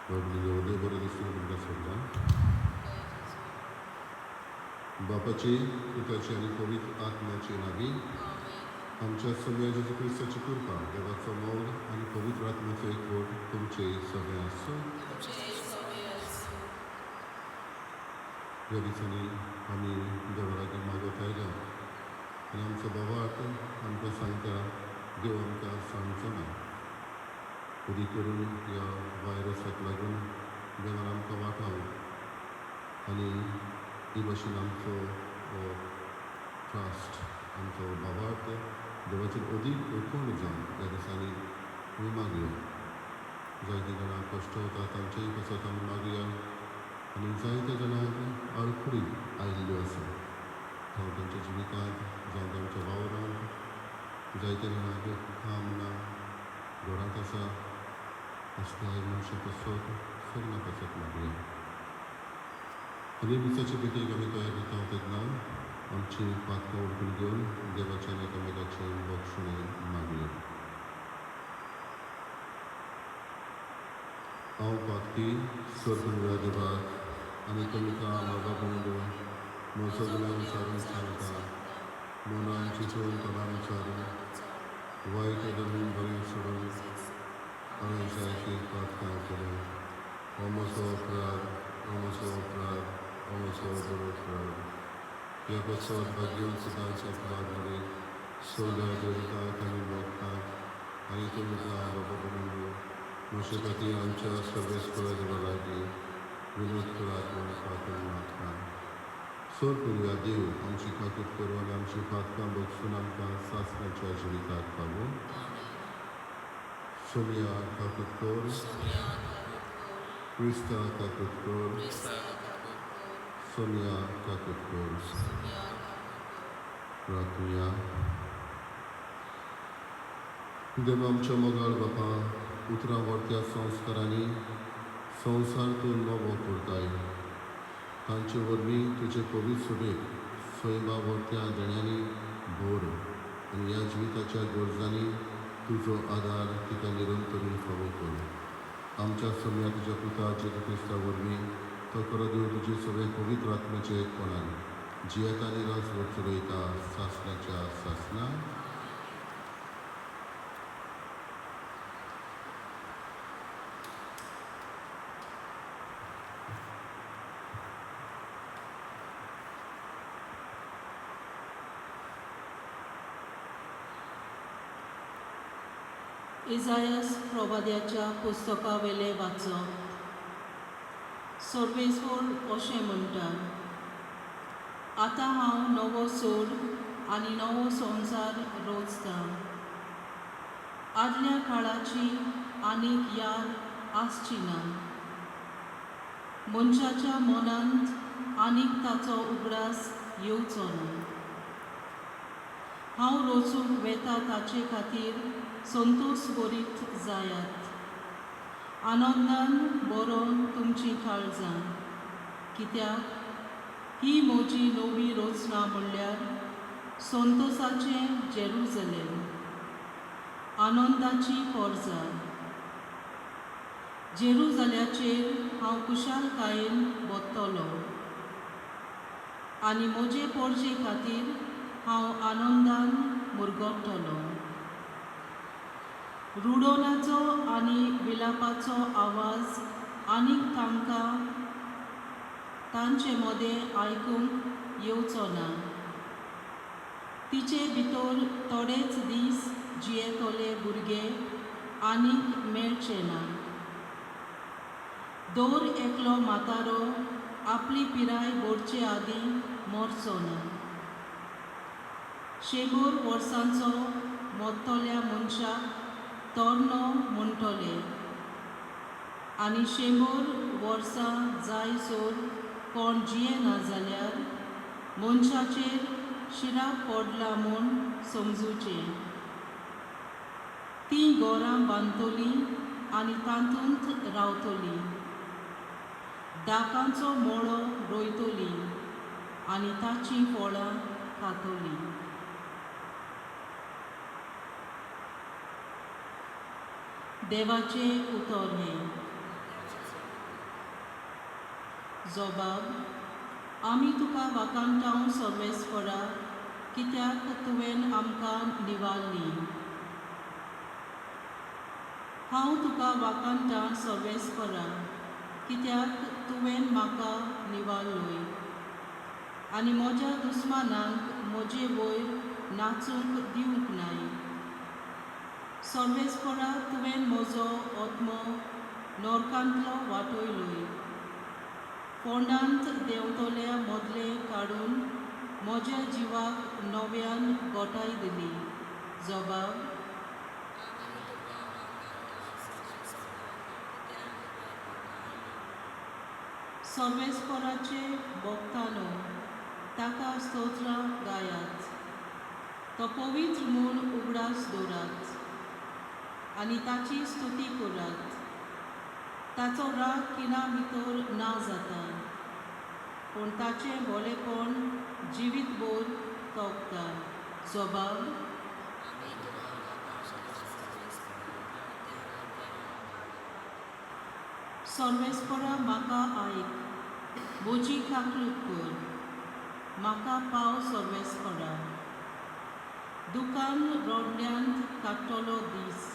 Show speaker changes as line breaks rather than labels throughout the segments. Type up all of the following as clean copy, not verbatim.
बाबा देव बरें दिसूं तुमकां सगळ्यांक. बापाची, पुताची आनी पवित्र आत्म्याची नावी. आमच्या सोम्या जेजू क्रिस्ताची कृपा, देवाचो मोग आनी पवित्र आत्म्याचो एकवट तुमचे सगळें आसूं. ह्या दिसांनी आमी देवा लागीं मागत आयल्या आनी आमचो भावार्थ आमकां सांगता, देव आमकां सांगचो ना. अदीक करून ह्या व्हायरसाक लागून देवान आमकां वाटावं आनी ही भाशेन आमचो हो ट्रस्ट, आमचो भावार्थ देवाचेर अदीक उखून जावन ह्या दिसांनी आमी मागया. जायतीं जाणां कश्ट वता तांचेय पासत आमी मागया आनी जायत्या जाणांक आडखळी आयिल्ल्यो आसा, जावं तांच्या जिवितांत, जावं तांच्या वावरांत. जायत्या जाणांक काम ना, घरांत आसा, असल्या मनशां पासत, सगळ्यां पासत मागया. आनी मिसाचे भेटेक आमी तयार जाता तेन्ना आमची पातकां वळखून घेवन देवाच्या आनी एकामेकाचे बक्षणे मागया. हांव पातकी सर्गुल्या देवाक आनी तुमकां बाबा बंधू म्हजो गुन्यांव विचारून सांगता. मनान चिंतून, तोंडान उच्चारून, वायट धरून बरें सोडून हांवें जायतीं पातकां केल्या. हो म्हजो अपराध, हो म्हजो अपराध, हो म्हजो बरो अपराध. ह्या पासत भाग्यवंत सदांच अपराध मरे, सगळ्या देवतांक आनी भक्तांक आनी तुमकां बाबा बंधू म्हजे खातीर आमच्या सर्वेस्पर देवा लागीं विनोद करात म्हूण काकून मागता. सोर करुया. देव आमची काकूत करूं आनी आमची पातकां भोगसून आमकां सासणाच्या जिविताक पावूं. सोमया, काकूत कर. क्रिस्ता, काकूत कर. सोमया, काकूत कर. प्रार्थुया. देव आमच्या मोगाळ बापा, उतरां व्हरत्या संस्कारांनी संवसार तूं नवो करताय. तांचे वरवीं तुजे पवित्र सभेक सैमा व्हरत्या देण्यांनी भर आनी ह्या जिविताच्या गरजांनी तुजो आदार तिका निरंतरी फावो कर. आमच्या सोम्या तुज्या पुता जेजू क्रिस्ता वरवीं, तो खरो देव तुजे सगळे पवित्र आत्म्याचे एकपणान जियेता आनी राजवट चलयता सासणाच्या सासना.
इजायस प्रवाद्याच्या पुस्तकावेलें वाचप. सर्वेस्पर अशें म्हणटा, आतां हांव नवो सोड आनी नवो संवसार रचतां. आदल्या काळाची आनीक याद आसची ना. मनशाच्या मनांत आनीक ताचो उगडास येवचो ना. हांव रचूंक वेता ताचे खातीर संतोश भरीत जायात, आनंदान बरोवन तुमचीं काळजां, कित्याक ही म्हजी नवी रचना, म्हणल्यार संतोसाचें जेरुजलेम, आनंदाची पोरजा. जेरुजाल्याचेर हांव खुशालकायेन बत्तलो आनी म्हजे पोरजे खातीर हांव आनंदान मुरगट्टलो. रुडोनाचो आनी विलापाचो आवाज आनीक तांकां तांचे मदें आयकूंक येवचो ना. तिचे भितर थोडेच दीस जियेतले भुरगे आनीक मेळचे ना. दर एकलो म्हातारो आपली पिराय भरचे आदीं मरचो ना. 100 वर्सांचो मोत्तल्या मनशाक तरणो म्हणटले आनी 100 वर्सां जायसर कोण जियेना जाल्यार मनशाचेर शिराप पडला म्हूण समजुचें. तीं घरां बांदतलीं आनी तातूंत रावतलीं, दाकांचो मळो रोयतलीं आनी ताचीं फळां खातलीं. देवाचें उतर हें. जोबाब. आमी तुका वाखाणटांव सर्वेस्परा, कित्याक तुवें आमकां निवारली. हांव तुका वाखाणटां सर्वेस्परा, कित्याक तुवें म्हाका निवारलोय आनी म्हज्या दुस्मानांक म्हजे वयर नाचूंक दिवंक नाय. सर्वेस्परा, तुवें म्हजो आत्मो नरकांतलो वाटयलोय. फोंडांत देंवतल्या मदले काडून म्हज्या जिवाक नव्यान गोठाय दिली. जबाब. सर्वेस्पराचे भक्तानो, ताका स्तोत्रां गायात. तो पवित्र म्हूण उगडास दवरात आनी ताची स्तुती करात. ताचो राग किना भितर ना जाता, पूण ताचें भोलेपण जिवीतभर तोगता. जबाब. सर्वेस्परा, म्हाका आयक, म्हजी काकलूत कर, म्हाका पाव सर्वेस्परा. दुकान रडल्यांत काडटलो दीस,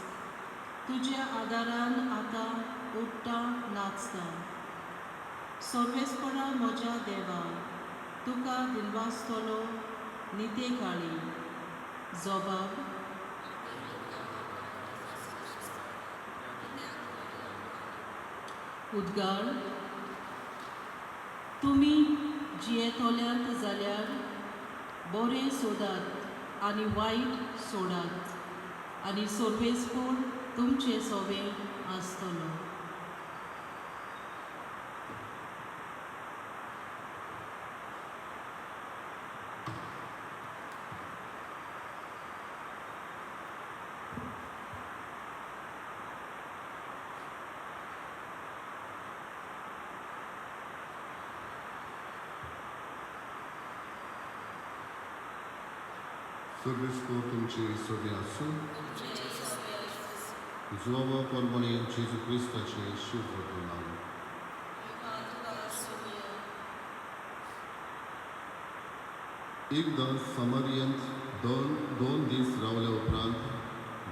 तुज्या आदारान आतां उठ्ठा नाचता. सर्वेस्परा म्हज्या देवा, तुका दिनवासतलो निते काळी. जबाब. उद्गार. तुमी जियेतल्यांत जाल्यार बरें सोदात आनी वायट सोडात आनी सर्वेस्पर तुमचे सोबे आसतलो.
सर्वेस्पर तुमचे सगळे आसूं. जुवावा परमणे जेजू क्रिस्ताचे शुभ नाम. एकदां सामरियंत दोन दोन दीस रावल्या उपरांत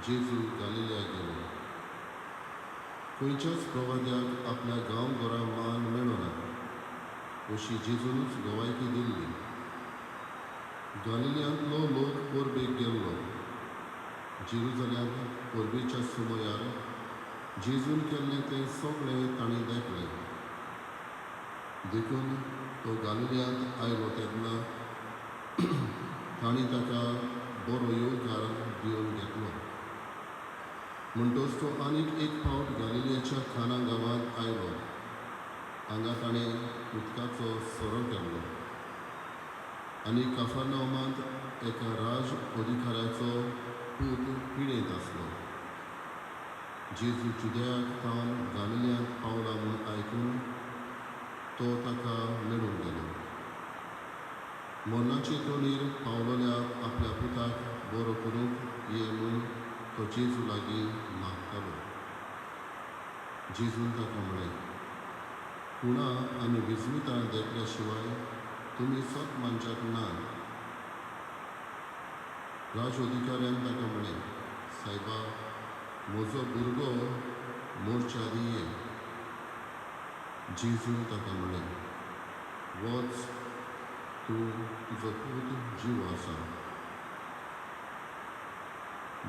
जेजू गालिलिया गेलो. खंयच्याच प्रवाद्याक आपल्या गांव घरा मान मेळना अशी जेजूनच गवायकी दिल्ली. गालिलियांतलो लोक परबेक गेल्लो. जेरुजाल्यांत परबेच्या सुमयार जेजून केल्लें तें सगळें तांणी देखलें. देखून तो गालिलियांत आयलो तेन्ना तांणी ताका बरो येवकार दिवन घेतलो. म्हणटच तो आनीक एक फावट गालिलियाच्या खाना गांवांत आयलो. हांगा ताणें उदकाचो सोरो केल्लो आनी काफरनाउमांत एका राज अधिकाऱ्याचो पूत पिडेंत आसलो. जेजू जुदयाक थावन गालिलियांत पावला म्हूण आयकून तो ताका मेळूंक गेलो. मरणाचे तोणीर पावलोल्या आपल्या पुताक बरो करूंक ये म्हूण तो जेजू लागीं मागतालो. जेजून ताका म्हळें, खुणा आनी विस्मितां देखल्या शिवाय तुमी सत मानच्याक ना. राज अधिकाऱ्यान ताका म्हळें, सायबा, म्हजो भुरगो मोरच्या आदीं ये. जेजून ताका म्हळें, वच तूं, तुजो पूत जिवो आसा.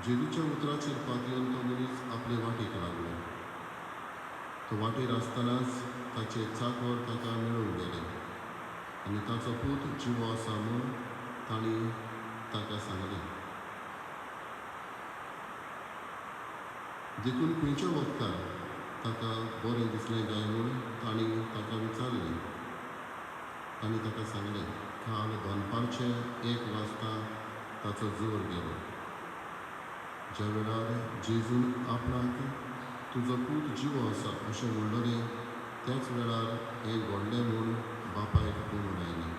जेजूच्या उतराचेर पातयेवन तो मनीस आपले वाटेक लागलो. तो वाटेर आसतनाच ताचे चाकर ताका मेळूंक गेले आनी ताचो पूत जिवो आसा म्हूण तांणी ताका सांगलें. देखून खंयच्या वखदार ताका बरें दिसलें काय म्हूण तांणी ताका विचारलें. तांणी ताका सांगलें, काल दनपारचें 1 वाजता ताचो जोर गेलो. ज्या वेळार जेजून आपणाक तुजो पूत जिवो आसा अशें म्हणलें त्याच वेळार हें घडलें म्हूण बापायक कळून आयलें.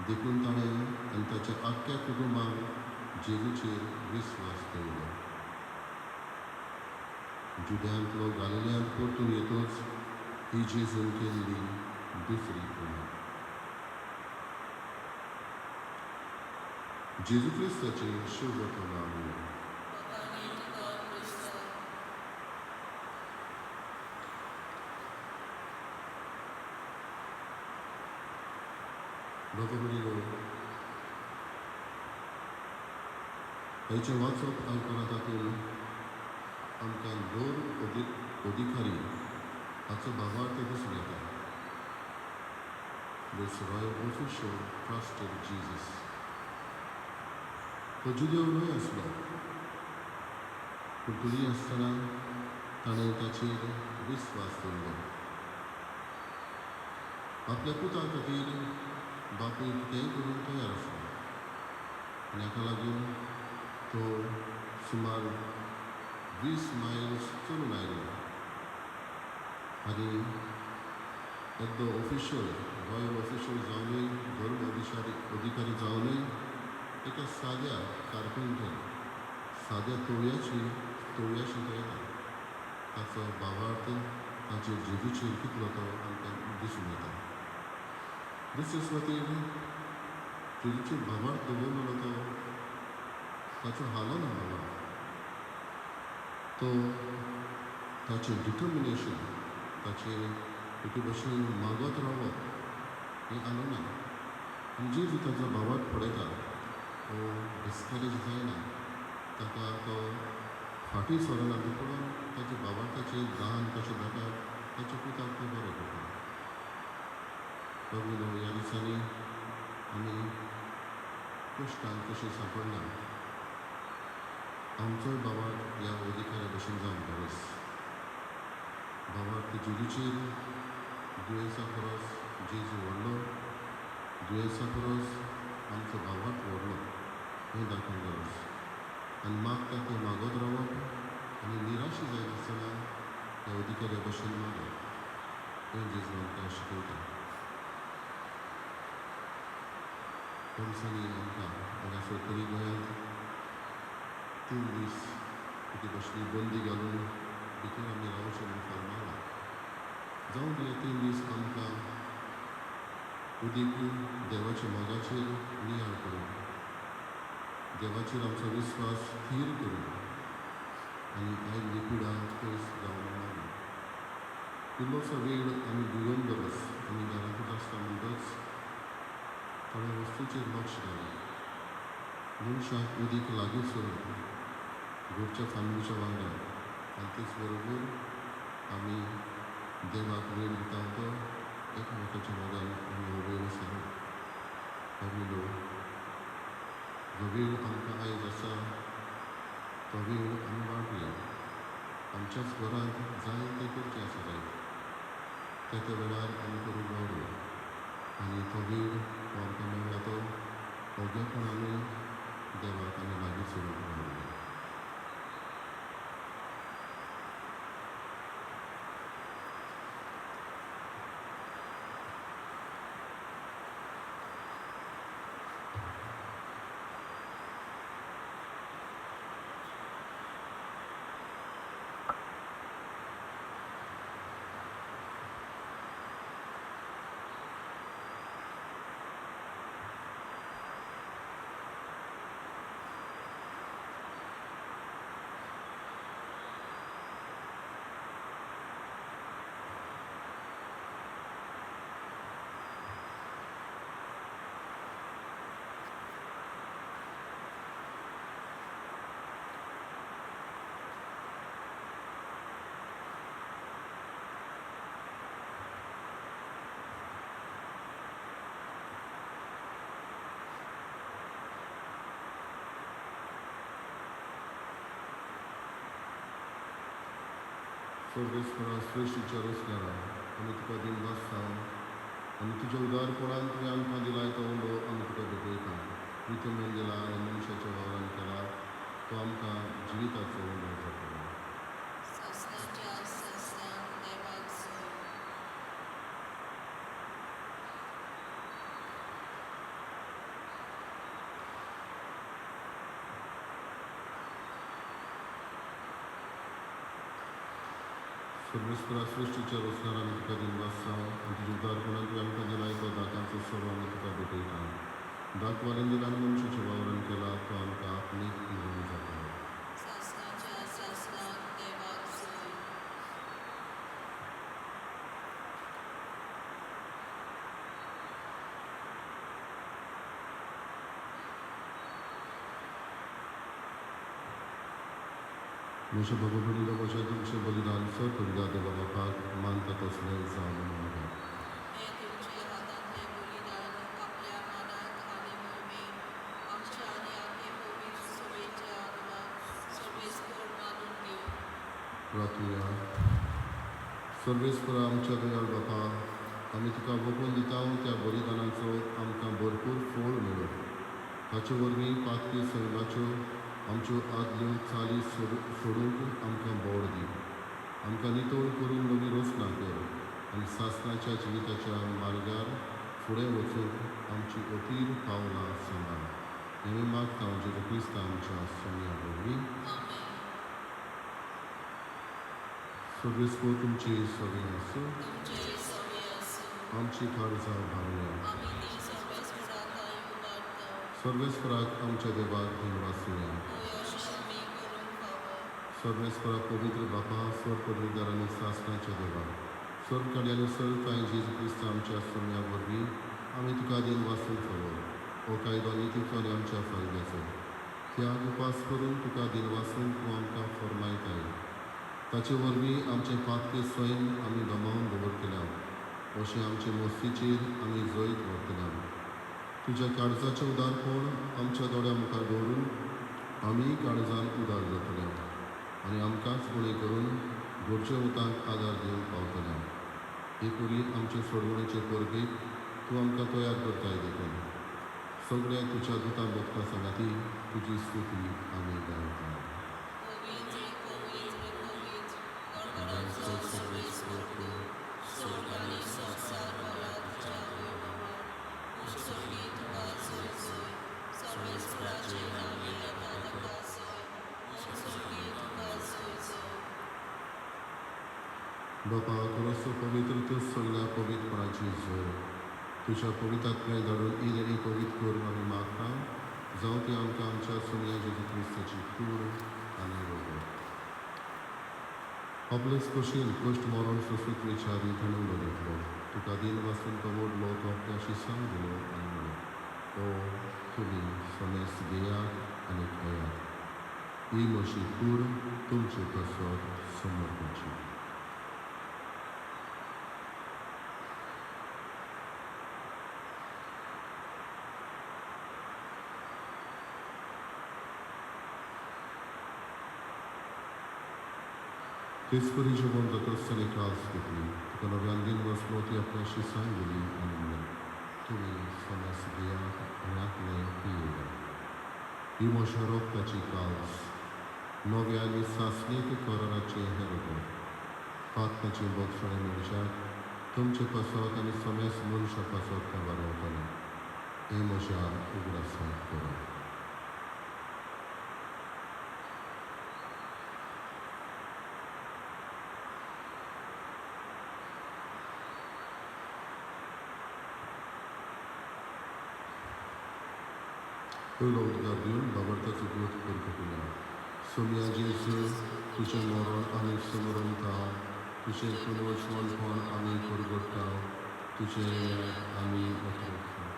देखून ताणें आनी ताच्या आख्ख्या कुटुंबाक जेजूचेर विस्वास दवरलो. जुद्यांतलो गालिलियांत परतून येतच ही जेजून केल्ली दुसरी उमेद. जेजू क्रिस्ताचे शुभ वर्तमान. बाबा भयणीनो, आयचें वाचप आयकलां तातूंत आमकां दोन अधिकारी हाचो भावार्थ दिसून येता. This royal official trusted Jesus. तो जुदेव न्हय आसलो, पूण तरी आसतना ताणें ताचेर विस्वास दवरलो. आपल्या पुता खातीर बापूय कितेंय करूंक तयार आसलो आनी हाका लागून तो सुमार 20 मायल्स चलून आयलो आनी येद्दो ऑफिशियल, रॉयल ऑफिशियल जावनूय, धर्म अधिकारी जावनूय एका साद्या कार्पेंटर, साद्या तोवयाशी तो येता. ताचो भावार्थ ताचेर जेजूचेर कितलो तो आमकां दिसून येता. दुसरे सुवातेर जेजूचेर भावार्थ दवरलेलो तो ताचो हालो ना भावार्थ, तो ताचें डिटर्मिनेशन, ताचें एके भशेन मागत रावप हें आलो ना. आनी जेजू ताचो भावार्थ पळयता, तो डिस्करेज जायना, ताका तो फाटीं सरना, तो पळोवन ताच्या भावार्थाचें दान कशें जाता ताच्या पुताक तो बरो करता. बाबू, ह्या दिसांनी आमी कश्टान कशें सांपडला, आमचोय भावार्थ ह्या अधिकाऱ्या भशेन जावंक गरज. भावार्थ जेजूचेर दुयेंसा परस जेजू व्हडलो, दुयेंसा परस आमचो भावार्थ व्हडलो हें दाखोवंक गरज. आनी मागता तें मागत रावप आनी निराशी जायनासतना ह्या अधिकाऱ्या भशेन मागप हें जेजू आमकां शिकयता. ह्या दिसांनी आमकां हांगासर तरी गोंयांत 3 दीस एके भशेन बंदी घालून भितर आमी रावचें म्हूण फर्मायलां. जावं दी, 3 दीस आमकां उदीक देवाच्या मोगाचेर नियाळ करूंक, देवाचेर आमचो विस्वास थीर करूंक आनी आयिल्ली पिडा पयस जावन मागूंक. इल्लोसो वेळ आमी घेवन गरज. आमी घरांतूच आसता म्हणटच थोड्या वस्तूचेर लक्ष घालून मनशाक उदीक लागीं सरून घरच्या फॅमिलीच्या वांगडा आनी तेच बरोबर आमी देवाक वेळ दिता तो एकमेकाच्या मोगान आमी हो वेळ सारूं. बाबीलो, जो वेळ आमकां आयज आसा तो वेळ आमी वांटया. आमच्याच घरांत जाय तें करचें आसा जायत त्या त्या वेळार आमी करूंक वावरुया आनी तो वेळ हो आमकां मेळ्ळा तो ओगेपणानूय देवाक आमी लागीं सरूंक वावरुया. सर्वेस्परा श्रेश्ठीच्या रचणारा, आमी तुका दिनवास आनी तुज्या उदारपणान तुवें आमकां दिलाय तो उलो आमी तुका भेटयता. प्रितमेन दिला आनी मनशाच्या वावरान केला तो आमकां जिविताचो उलो जातलो. सर्वेस्परा सृश्टीच्या रचणार आमी तुका दिनवासता आनी तुज्या उदारपणान तुवें आमकां दिला तो दाकांचो सरो आमी तुका भेटयता. दाखवालेन दिला आनी मनशाच्या वावरान केला तो आमकां आत्मीक पिवून जाता.
सासणाच्या सासणाक देवाक जय.
म्हज्या बाबा भयणीलो म्हज्या तुमचें बलिदान सर करुया देवा बापाक मानता तसलें जावन मागात.
हें तुमचे हातांतलें बलिदान आपल्या मानाक आनी मोहिमेक आमच्या आनी आखे पवित्र सभेच्या आत्माक सर्वेस्पर मानून घेवं.
प्रार्थुया. सर्वेस्परा आमच्या दयाळ बापा, आमी तुका वगून दिता त्या बलिदानाचो आमकां भरपूर फळ मेळो. ताचे वरवीं पातकी सैमाच्यो आमच्यो आदल्यो चाली सोडूंक आमकां बोड दी. आमकां नितळ करून नवी रचना कर आनी सासणाच्या जिविताच्या मार्गार फुडें वचूंक आमची अतीर पावलां सांबाळ. हें आमी मागता जेजू क्रिस्ता आमच्या सोम्या वरवीं.
आमेन.
सर्वेस्पर तुमची सगळीं आसूं.
तुमचेय सवे आसूं.
आमची काळजां भारुया.
आमी ती सर्वेस्परा थांय उबारता.
सर्वेस्पराक आमच्या देवाक दिनवासुया.
हय, अशें आमी करूंक फावो.
सर्वेस्परा पवित्र बापा, स्वर पदवीदार आनी सासणाच्या देवा, सर्व काडी आनी सर्व कांय जेजू क्रिस्त आमच्या सोम्या वरवीं आमी तुका दिनवासूंक फावो. हो कायदो नितीचो आनी आमच्या फायद्याचो. त्याग उपास करून तुका दिनवासूंक तूं आमकां फर्मायताय. ताचे वरवीं आमचें पातके सैम आमी दमावन दवरतले, अशें आमचे मस्तीचेर आमी जैत व्हरतले. तुज्या काळजाचें उदारपण आमच्या दोळ्या मुखार दवरून आमी काळजान उदार जातले आनी आमकांच उणें करून गरजेवंतांक आदार दिवंक पावतले. हे पुरी आमचे सोडवणेचे परबेक तूं आमकां तयार करताय देखून सगळ्या तुज्या दुतां भक्तां सांगाती तुजी स्तुती आमी गायता.
पवित्र पवित्र पवित्र गणगणांचो सर्वेस्पर तूं, स्वर्ग आनी संवसार भरला तुज्या वैभवान. उंचसर्गी तुका जय जय. सर्वेस्पराचे नांवी येता ताका जय. उंचसर्गी तुका जय जय.
बापा, खरोच पवित्र तूं सगळ्या पवित्रपणाची जोड. तुज्या पवित्र धाडून ही देणी पवित्र करून आमी मागता, जावं ती आमकां आमच्या सोम्या जेजू क्रिस्ताची कूड आनी रगत. आपलेच खोशयेन कश्ट मरण सोंसूंक विचारी ताणें उलो घेतलो. तुका दिन वासून तो मोडलो, तो आपल्या शिसांक दिलो आनी म्हणलें, ओ तुमी समेस्त घेयात आनी खेयात. ही म्हजी कूड तुमचे पासत समर्पची. तेच परी जेवण जातच ताणें काल्स घेतली. तुका नव्यान दिन वसलो, ती आपल्या शिसांक दिली आनी म्हणलें, तुमी समेस्त घेयात आनी हांतलें पियेयात. ही म्हज्या रोगताची काल्स, नव्या आनी सासणीक कराराचें हें रगत. पातकाचें बोगसणें मेळच्याक तुमचे पासत आनी समेस्त मनशां पासत तें वारवतलें. हें म्हज्या उगडासाक करात. पयलो उद्गार दिवन बाबर्ताचो ग्रोथ परगटुया. सोम्या जेजू, तुजें मरण आमी समरमता, तुजें पुनर्वचमनपण आमी परगट्टा, तुजें आमी अतरता.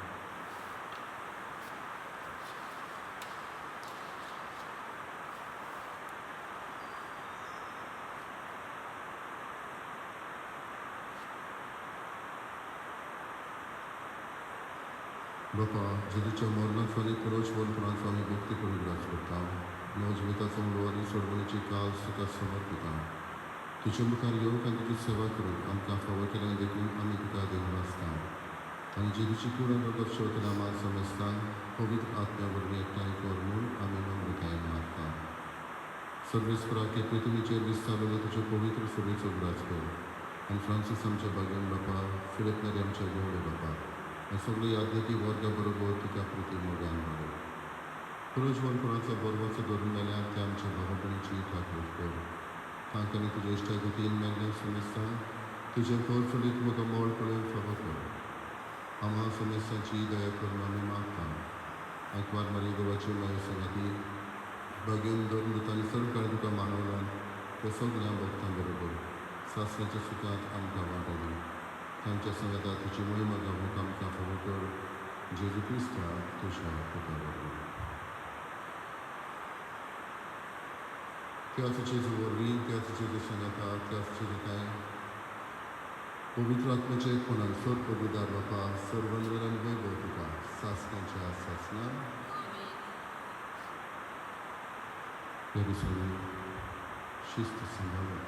बापा, जेजूच्या मरणाचो आनी पुनर्वचमनपणाचो आमी भक्ती करून उगडास करता. नवजिविताचो उलो आनी सोडवणेची काल तुका समर्पिता. तुजे मुखार येवंक आनी तुजी सेवा करूंक आमकां फावो केलें देखून आमी तुका दिनवासता. आनी जेजूची कूड आनी रगत शेवटल्या मान समेस्तांक पवित्र आत्म्या वरवीं एकठांय कर म्हूण आमी नम्रतायेन मागता. सर्वेस्पराक हे पृथ्वीचेर विस्तारलेले तुजे पवित्र सभेचो उगडास कर आनी फ्रांसीस आमच्या बागेन बापा, फिलिप नेरी आमच्या गवळे बापा आनी सगळे याज्ञिकी वर्गा बरोबर तुज्या प्रिती मोगान वाडय. पुनर्जीवनपणाचो बरोवचो धरून मेल्यार ते आमच्या भावा भयणीची काकूट कर. तांकां आनी तुज्या इश्टा गतीन मेल्ल्या समेस्तांक तुजें पोरचुलीत म्हाका मोळ पळोवन फावो कर. आम्हा समेस्तांची दया करून आमी मागता. आंकवार मारी देवाची माये सांगाती बागेन दोन आनी सर्व काळ तुका मानवल्यान त्या सगळ्या भक्तां बरोबर सासण्याच्या सुखांत आमकां वांटो दी. तांच्या सांगाता तुजी मोहिमा गावूंक आमकां फावो कर. जेजू क्रिस्ता तुज्या पुता वरवीं. त्याच जेजू वरवीं, त्याच जेजू सांगाता, त्याच जेजू कांय पवित्र आत्म्याच्या एकपणान सर पदवीदार बापा सर्वंदरान वैभव तुका सासण्याच्या सासना. ह्या दिसांनी शिस्त सांबाळप,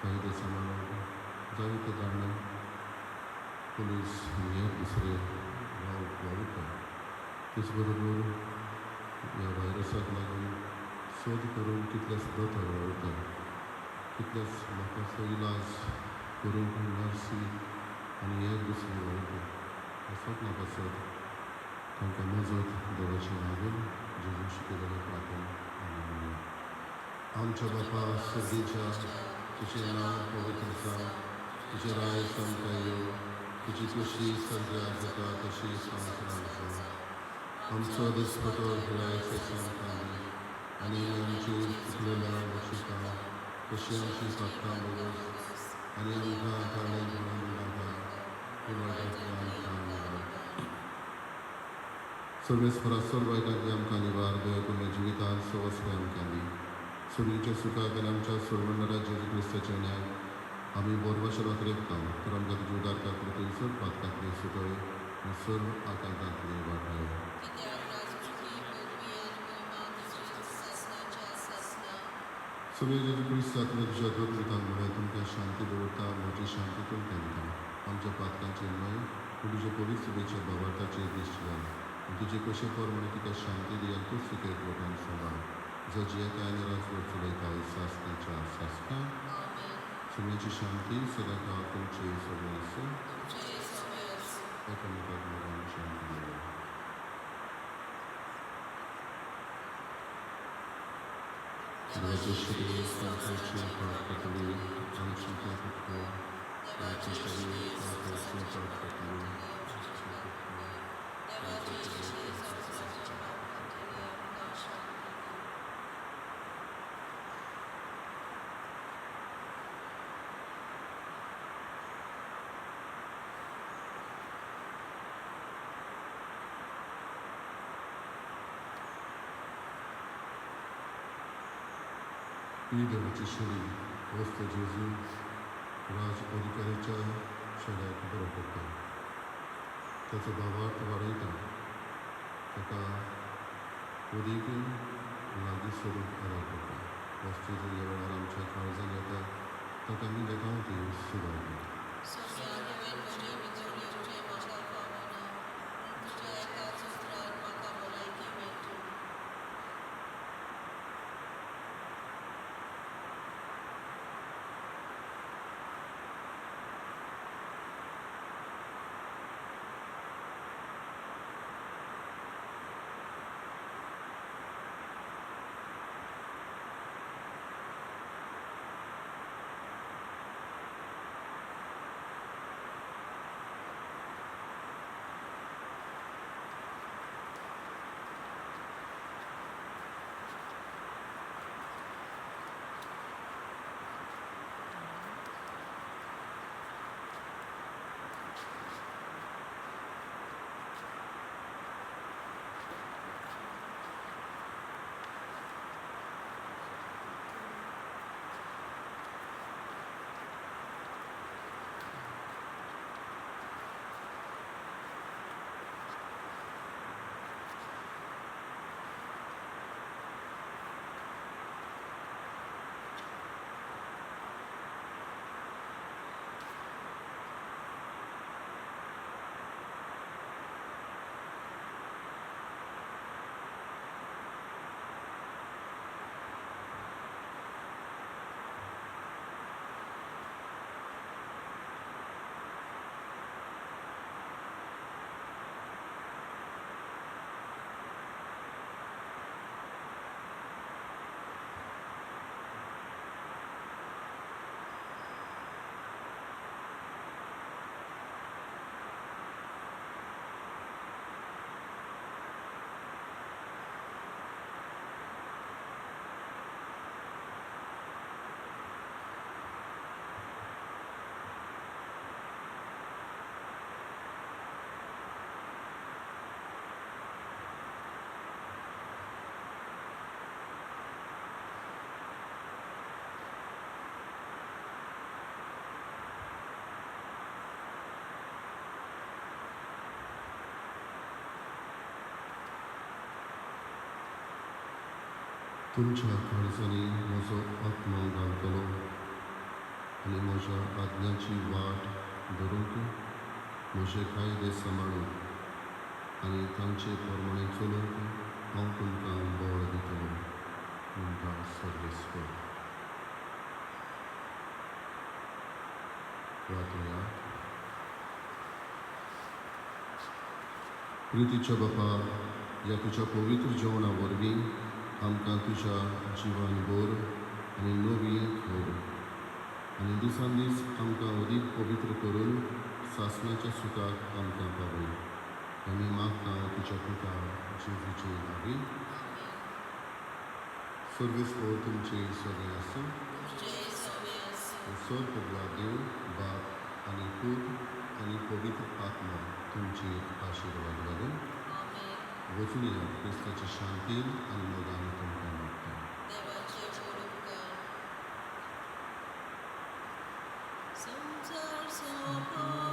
कायदे सांबाळप, जायते कारणान पुलीस आनी हेर दुसरे वावुरता. तेच बरोबर ह्या व्हायरसाक लागून सोद करून कितलेच दोतोर वावुरता, कितल्याच लोकांचो इलाज करूंक नर्सी आनी हेर दुसरे वावुरता. ह्या सगळ्यां पासत तांकां मजत देवाची मागून जेजून शिकयलेले प्रार्थना आमी म्हणया. आमच्या बापा सर्गीच्या, तुजें नांव पवित्र जावं, तुजें राज आमकां येवं, तुजी खुशी सगळ्या जाता तशी संवसारांत जावं. आमचो दिसपटो गिरायक आमकां दी आनी आमची चुकलेल्या बक्षितां तशी आमची पात्रां बोगस आनी आमकां काळें म्हणून नाका पूण वायटांतल्यान आमकां निवार. सर्वेस्परा सर्व वायटांतली आमकां निवार. दया करून जिवितांत सवस्काय आमकां दी. सुरीच्या सुखाक आनी आमच्या सोडवणदारा जेजू क्रिस्ताच्या न्यायाक आमी बोरवाशरात रेखता. तर आमकां तुजी उदारता कृतीन सर्व पातकांतली सुटय आनी सर्व आकांतांतली वाटाय. सगळे जेजू क्रिस्ताक तुज्या दोतृतान म्हळें, तुमकां शांती दवरता, म्हजी शांती तुमकां दिता. आमच्या पातकांचे न्हय पूण तुज्या पवित्र सभेच्या भावार्थाचेर दिश्ट घाल आनी तुजे कशें प्रमाणे तिका शांती दी आनी तूंच तिका एकवटान सांबाळ, जो जियेता आनी राजवट चलयता सासण्याच्या सासणा. सगळ्यांची शांती सदांकाळ तुमची सगळें आसूं. एकामेकाक मोगान शांती दिवया. देवाचे शरीर संवसाराचे पाप खातली आमची कृपा कर. देवाचे शरीर संवसाराचे पाप खातली आमची कृपा कर. देवाचे शरीर संवसाराचे पाप खातली आमकां शांती दी. ही देवाची शरीर वस्त जेजू राज अधिकाऱ्याच्या शरीराक बरो करता, ताचो भावार्थ वाडयता, ताका उदीक लागीं सरूंक आदार करता. वस्त जेजू ह्या वेळार आमच्या काळजान येता, ताका आमी घेता ती सुदारता. तुमच्या काळजांनी म्हजो आत्मो घालतलो आनी म्हज्या आज्ञाची वाट धरूंक म्हजे कायदे सांबाळूंक आनी तांचे प्रमाणे चलूंक हांव तुमकां बळ दितलो म्हणटा सर्वेस्पर. प्रार्थना. प्रितीच्या बापा, ह्या तुज्या पवित्र जेवणा वरवीं आमकां तुज्या जिवान भर आनी नवी कर आनी दिसान दीस आमकां अदीक पवित्र करून सासणाच्या सुखाक आमकां पावय. आमी मागता तुज्या पुता जेजूचे नांवी. सर्वेस्पर तुमचे सगळें आसूं.
तुमचेय सवे आसूं.
सर पगला देव बाप आनी पूत आनी पवित्र आत्मा तुमचेर आशिर्वाद घालून.
आमेन.
वचून या क्रिस्ताच्या शांतीन आनी मोगान तुमकां मागता.
देवाचे व्हड उपकार. संवसार सोंपोलो.